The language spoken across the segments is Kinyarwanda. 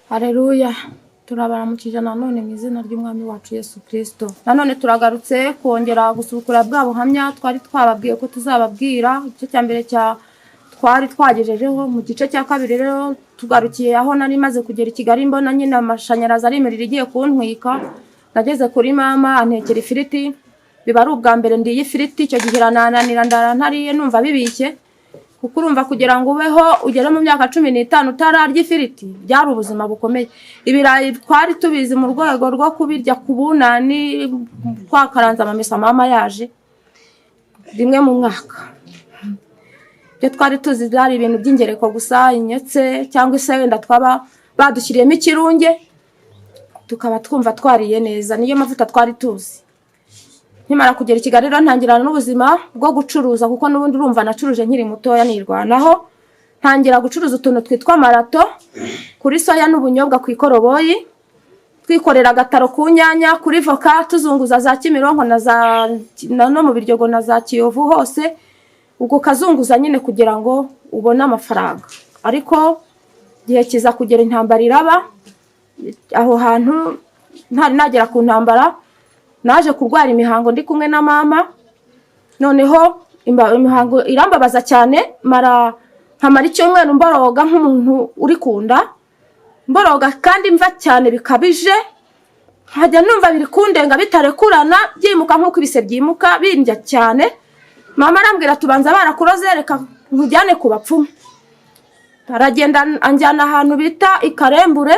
Hareruya, turabaramukije nanone mu izina ry'Umwami wacu Yesu Kirisito. Nanone turagarutse kongera gusubukura bwa buhamya twari twababwiye ko tuzababwira. Igice cya mbere cya twari twagejejeho, mu gice cya kabiri rero tugarukiye aho nari maze kugera i Kigali, mbona nyine amashanyarazi ari imiriro igiye kuntwika. Nageze kuri mama antekera ifiriti, biba ari ubwa mbere ndiye ifiriti. Icyo gihe iranananira, ndara ntariye, numva bibishye, kuko urumva kugira ngo ubeho ugere mu myaka 15 utararya ifiriti byari ubuzima bukomeye. Ibirayi twari tubizi mu rwego rwo kubirya ku bunani, twakaranze amamesa mama yaje rimwe mu mwaka. Ibyo twari tuzi byari ibintu by'ingereko gusa, inyetse cyangwa se wenda twaba badushyiriyemo ikirunge tukaba twumva twariye neza, niyo mavuta twari tuzi. Nkimara kugera i Kigali rero ntangirana n'ubuzima bwo gucuruza, kuko n'ubundi urumva nacuruje nkiri mutoya nirwanaho. Ntangira gucuruza utuntu twitwa marato kuri soya n'ubunyobwa ku ikoroboyi, twikorera agataro ku nyanya, kuri voka, tuzunguza za Kimironko na za no mu Biryogo na za Kiyovu hose, ubwo ukazunguza nyine kugira ngo ubone amafaranga. Ariko igihe kiza kugera intambara iraba. Aho hantu ntari nagera ku ntambara, naje kurwara imihango ndi kumwe na mama. Noneho imihango irambabaza cyane, mara nkamara icyumweru mboroga nk'umuntu uri kunda, mboroga kandi mva cyane bikabije, nkajya numva biri kundenga bitarekurana, byimuka nk'uko ibise byimuka, bindya cyane. Mama arambwira, tubanza barakuroze, reka nkujyane ku bapfumu. Aragenda anjyana ahantu bita i Karembure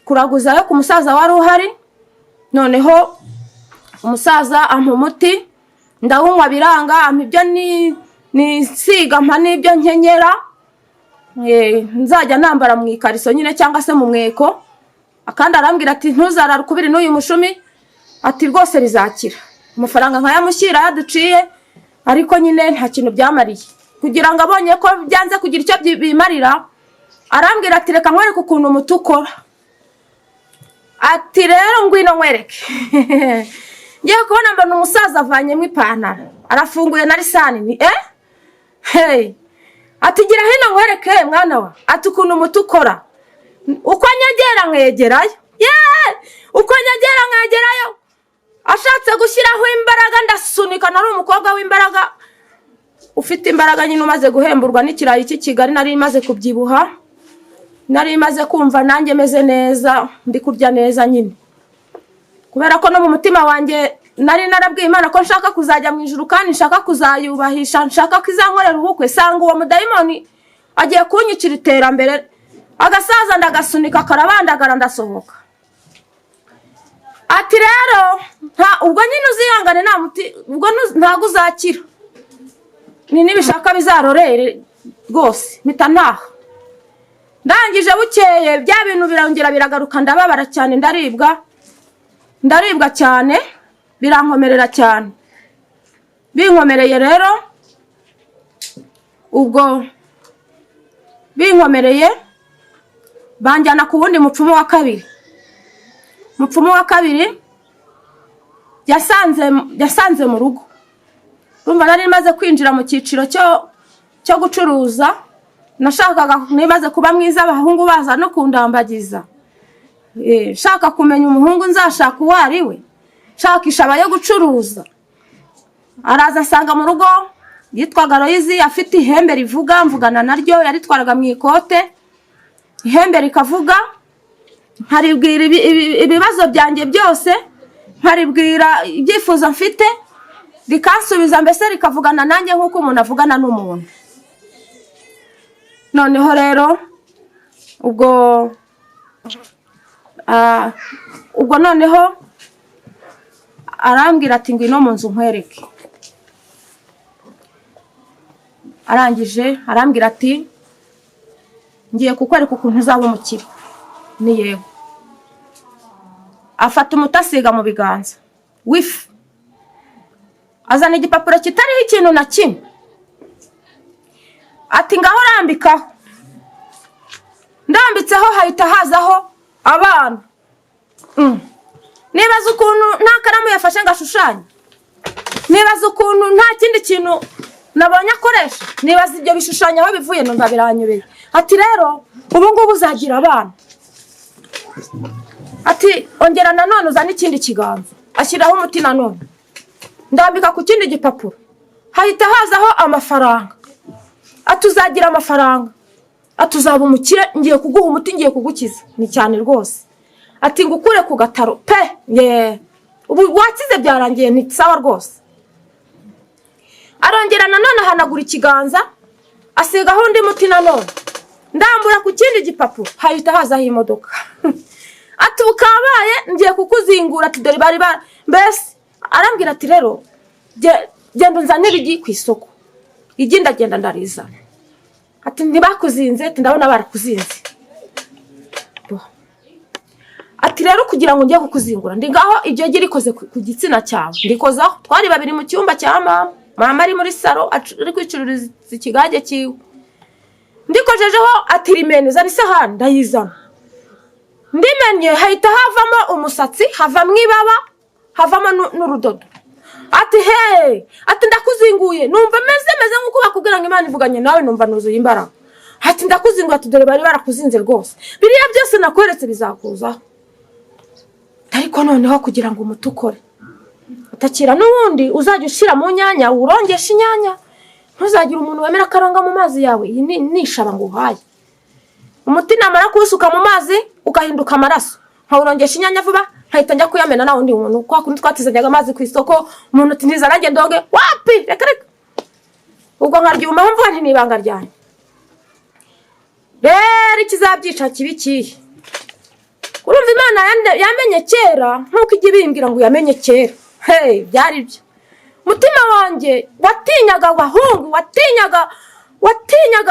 kuraguzayo ku musaza wari uhari. Noneho umusaza ampa umuti, ndawunywa biranga, ampa ibyo ni nisiga, mpa n'ibyo nkenyera, nzajya nambara mu ikariso nyine cyangwa se mu mweko. Akandi arambwira ati ntuzarare ukubiri n'uyu mushumi, ati rwose bizakira. Amafaranga nkayamushyira yaduciye, ariko nyine nta kintu byamariye. Kugira ngo abonye ko byanze kugira icyo bimarira, arambwira ati reka nkwereke ukuntu umuti ukora. Ati rero ngwino nkwereke. Ngiye kubona mbona umusaza avanyemo ipantaro, arafunguye na lisani ni hey. Ati gira hino nkwereke mwana wa, ati ukuntu umuti ukora. Uko nyegera nkegerayo, yeee, uko nyegera nkegerayo, ashatse gushyiraho imbaraga ndasunika. Nari umukobwa w'imbaraga, ufite imbaraga nyine, umaze guhemburwa n'ikirayi cy'i Kigali. Nari maze kubyibuha, nari maze kumva nanjye meze neza, ndi kurya neza nyine, kubera ko no mu mutima wanjye nari narabwiye Imana ko nshaka kuzajya mu ijuru kandi nshaka kuzayubahisha, nshaka ko izankorera ubukwe. Sanga uwo mudayimoni agiye kunyicira iterambere. Agasaza ndagasunika karabandagara, ndasohoka. Ati rero nta ubwo nyine uzihangane, nta muti ubwo ntabwo uzakira, ni nibishaka bizarorere rwose. Mpita ntaha. Ndangije bukeye bya bintu birongera biragaruka, ndababara cyane, ndaribwa, ndaribwa cyane, birankomerera cyane. Binkomereye rero, ubwo binkomereye banjyana ku wundi mupfumu wa kabiri. Mupfumu wa kabiri yasanze mu rugo. Urumva nari maze kwinjira mu cyiciro cyo gucuruza, nashakaga nimaze kuba mwiza, abahungu baza no kundambagiza, nshaka kumenya umuhungu nzashaka uwo ari we, nshakisha abayo gucuruza. Araza asanga mu rugo, yitwaga Royizi, afite ihembe rivuga, mvugana naryo, yaritwaraga mu ikote, ihembe rikavuga, nkaribwira ibibazo byanjye byose, nkaribwira ibyifuzo mfite, rikansubiza, mbese rikavugana nanjye nk'uko umuntu avugana n'umuntu. Noneho rero ubwo noneho arambwira ati ngwino mu nzu nkwereke. Arangije arambwira ati ngiye kukwereka ukuntu uzaba umukire. Ni yego. Afata umuti asiga mu biganza w'ifu, azana igipapuro kitariho ikintu na kimwe, ati ngaho rambikaho. Ndambitseho hahita hazaho abana. Nibaza ukuntu nta karamu yafashe ngo ashushanye, nibaza ukuntu nta kindi kintu Nabonye akoresha, nibaza ibyo bishushanyo aho bivuye, numva biranyobeye. Ati: "Rero ubu ngubu uzagira abana." Ati: "Ongera nanone uzane ikindi kiganza." Ashyiraho umuti, nanone ndambika ku kindi gipapuro, hahita hazaho amafaranga. Ati: "Uzagira amafaranga." Ati: "Uzaba umukire, ngiye kuguha umuti, ngiye kugukiza." Ni cyane rwose. Ati: "Ngukure ku gataro pe, ye ubu wakize, byarangiye." Ni sawa rwose. Arongera nanone ahanagura ikiganza, asigaho undi muti, nanone ndambura ku kindi gipapuro, hahita hazaho imodoka. Ati: "Ubu kabaye, ngiye kukuzingura." Ati: "Dore bari ba mbese." Arambwira ati: "Rero genda unzanire igi ku isoko." Igi ndagenda ndarizana. Ati: "Ntibakuzinze?" Ati: "Ndabona barakuzinze." Bo. Ati: "Rero kugira ngo njye kukuzingura, ndi ngaho iryo gi rikoze ku gitsina cyawe." Ndikozaho, twari babiri mu cyumba cya mama, mama ari muri salo ari kwicururiza ikigage cyiwe. Ndikojejeho, ati: "Rimene, zana isahani." Ndayizana, ndimennye, hahita havamo umusatsi, havamo ibaba, havamo n'urudodo. Ati: "He." Ati: "Ndakuzinguye." Numva meze nk'uko bakubwira ngo Imana ivuganye nawe, numva nuzuye imbaraga. Ati: "Ndakuzinguye." Ati: "Dore bari barakuzinze rwose, biriya byose nakweretse bizakuzaho." Ariko noneho kugira ngo umuti ukore, utakira n'ubundi uzajya ushyira mu nyanya, urongesha inyanya, ntuzagire umuntu wemera akaranga mu mazi yawe. Iyi ni ishaba ngo uhaye umuti, namara kuwusuka mu mazi ugahinduka amaraso, nkawurongesha inyanya vuba, nkahita njya kuyamena. Nta wundi muntu, kwa kundi twatizanyaga amazi ku isoko, umuntu ati: "Ntiza nanjye ndonge." Wapi, reka reka. Ubwo nkaryumaho, mvuga nti: "Ni ibanga ryanjye." Rero ikizabyica kiba ikihe? Urumva, Imana yamenye kera, nk'uko ijya ibimbwira ngo yamenye kera. Hey, byari byo. Umutima wanjye watinyaga abahungu, watinyaga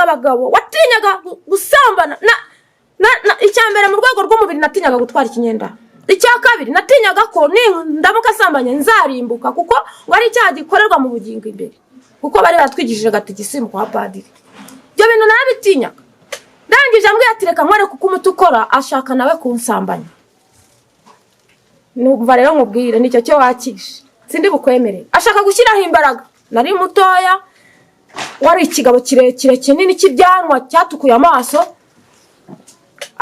abagabo, watinyaga gusambana. Icya mbere, mu rwego rw'umubiri, natinyaga gutwara ikinyendaro. Icya kabiri, natinyaga ko ndamuka asambanye nzarimbuka, kuko ngo ari icyaha gikorerwa mu bugingo imbere, kuko bari baratwigishije gatigisimu kwa padiri. Ibyo bintu narabitinyaga. Ndangije ambwiye ati: "Reka nkore kuko umuti ukora." Ashaka nawe kunsambanya. Numva rero nkubwire, nicyo cyo wakishe, sindi bukwemerere. Ashaka gushyiraho imbaraga. Nari mutoya, wari ikigabo kirekire kinini cy'ibyanwa cyatukuye amaso.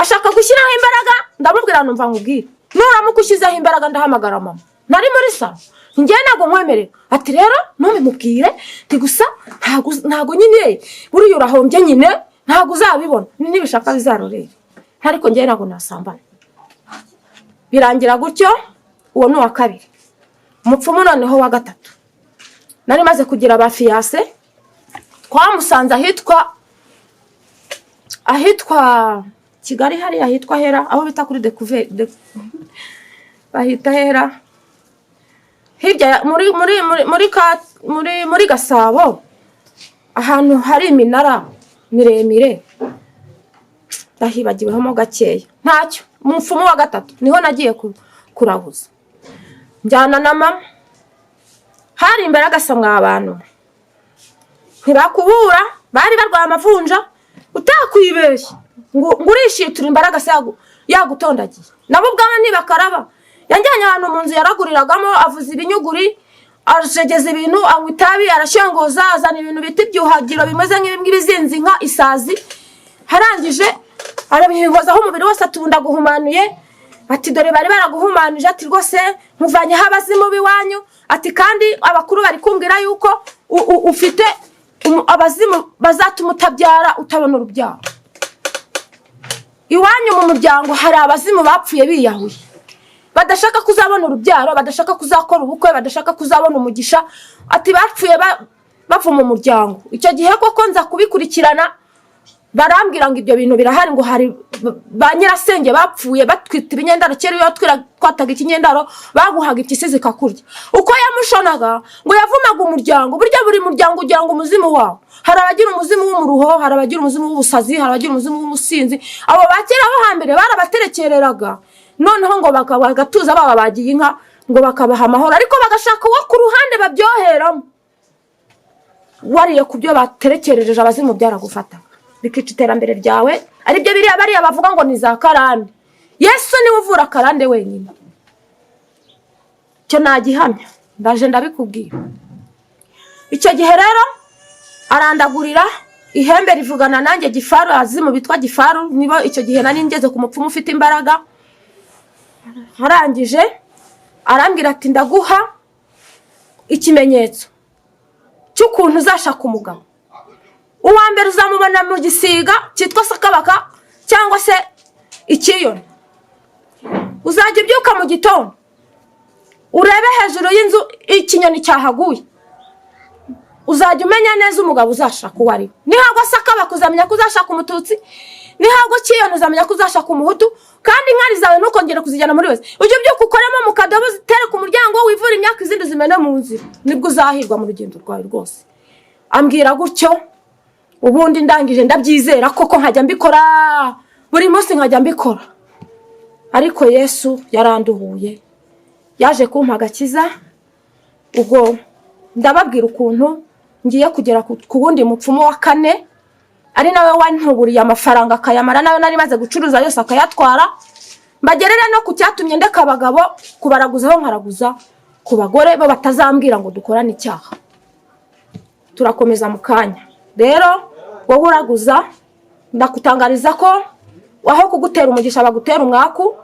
Ashaka gushyiraho imbaraga, ndamubwira: "Numva nkubwire, nuramuka ushyizeho imbaraga ndahamagara mama." Nari muri salo. Njyewe ntabwo nkwemerera. Ati: "Rero ntubimubwire." Nti: "Gusa ntabwo nyine buriya urahombye nyine, ntabwo uzabibona, nibishaka bizarorere, ariko njyewe ntabwo nasambana." Birangira gutyo. Uwo ni uwa kabiri, umupfumu. Noneho wa gatatu, nari maze kugira ba fiancé. Twamusanze ahitwa Kigali, hariya ahitwa Hera, aho bita kuri Dekuve bahita Hera, hirya muri Gasabo, ahantu hari iminara miremire, ndahibagiwemo gakeya, ntacyo. Umupfumu wa gatatu niho nagiye kuraguza, njyana na mama. Hari imbere agasa mwa bantu, ntibakubura, bari barwaye amavunja, utakwibeshya ngo urishitura imbaraga se yagutondagiye. Nabo ubwabo ntibakaraba. Yanjyanye ahantu mu nzu yaraguriragamo, avuza ibinyuguri, ajegeza ibintu, anywa itabi, arashyongoza, azana ibintu bita ibyuhagiro bimeze nk'ibizinzi, inka isazi. Arangije arabihozaho umubiri wose, atunda guhumanuye. Ati: "Dore bari baraguhumanije." Ati: "Rwose nkuvanyeho abazimu b'iwanyu." Ati: "Kandi abakuru bari kumbwira yuko ufite abazimu bazatuma utabyara, utabona urubyaro. Iwanyu mu muryango hari abazimu bapfuye biyahuye, badashaka kuzabona urubyaro, badashaka kuzakora ubukwe, badashaka kuzabona umugisha." Ati: "Bapfuye bava mu muryango." Icyo gihe koko nza kubikurikirana, barambwira ngo ibyo bintu birahari, ngo hari ba nyirasenge bapfuye batwita ibinyendaro. Kera iyo twataga ikinyendaro, baguhaga impyisi zikakurya. Uko yamushonaga, ngo yavumaga umuryango. Burya buri muryango ugira ngo umuzimu wawo. Hari abagira umuzimu w'umuruho, hari abagira umuzimu w'ubusazi, hari abagira umuzimu w'umusinzi. Abo ba kera bo hambere barabaterekereraga, noneho ngo bagatuza, baba bagiye inka, ngo bakabaha amahoro, ariko bagashaka uwo ku ruhande babyoheramo. Wariye ku byo baterekereje abazimu, byaragufataga bikica iterambere ryawe. Aribyo biriya bariya bavuga ngo ni za karande. Yesu niwe uvura karande wenyine, icyo nagihamya, ndaje ndabikubwira. Icyo gihe rero Arandagurira, ihembe rivugana nanjye. Gifaru, azimu bitwa Gifaru, niba icyo gihe nari ngeze ku mupfumu ufite imbaraga. Arangije arambwira ati: "Ndaguha ikimenyetso cy'ukuntu uzashaka umugabo. Uwa mbere uzamubona mu gisiga cyitwa sakabaka cyangwa se ikiyoni. Uzajya ubyuka mu gitondo, urebe hejuru y'inzu ikinyoni cyahaguye, uzajya umenya neza umugabo uzashaka uwo ari we. Nihagwa sakabaka, uzamenya ko uzashaka Umututsi. Nihagwa kiyoni, uzamenya ko uzashaka Umuhutu. Kandi inkari zawe ntukongere kuzijyana muri wese. Ujye ubyuka ukoremo mu kadobo, zitere ku muryango, wivure imyaka, izindi zimene mu nzira. Nibwo uzahirwa mu rugendo rwawe rwose." Ambwira gutyo, ubundi ndangije ndabyizera koko, nkajya mbikora buri munsi, nkajya mbikora. Ariko Yesu yaranduhuye, yaje kumpa agakiza. Ubwo ndababwira ukuntu ngiye kugera ku wundi mupfumu wa kane, ari nawe wantuburiye amafaranga akayamara, nawe nari maze gucuruza yose akayatwara. Mbagerere no ku cyatumye ndeka abagabo kubaraguzaho, nkaraguza ku bagore bo, batazambwira ngo dukorane icyaha. Turakomeza mu kanya. Rero wowe uraguza, ndakutangariza ko aho kugutera umugisha bagutera umwaku.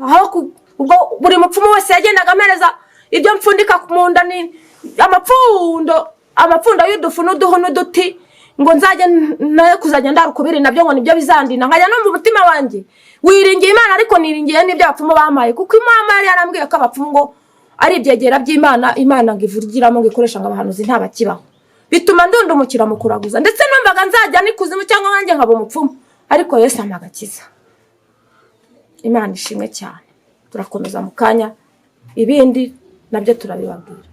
Aho ubwo buri mupfumu wese yagendaga ampereza ibyo mpfundika mu nda, ni amapfundo, amapfundo y'udufu n'uduhu n'uduti, ngo nzajye nayo kuzajya ndarukubiri nabyo, ngo nibyo bizandinda. Nkajya numva umutima wanjye wiringiye Imana, ariko niringiye n'ibyo abapfumu bampaye, kuko Imana yari yarambwiye ko abapfumu ngo ari ibyegera by'Imana, Imana ngo ivugiramo, ngo ikoresha, ngo abahanuzi ntabakibaho. Bituma ndundumukira mu kuraguza, ndetse numvaga nzajya n'ikuzimu cyangwa nkanjye nkaba umupfumu. Ariko Yesu ampa agakiza. Imana ishimwe cyane. Turakomeza mu kanya, ibindi nabyo turabibabwira.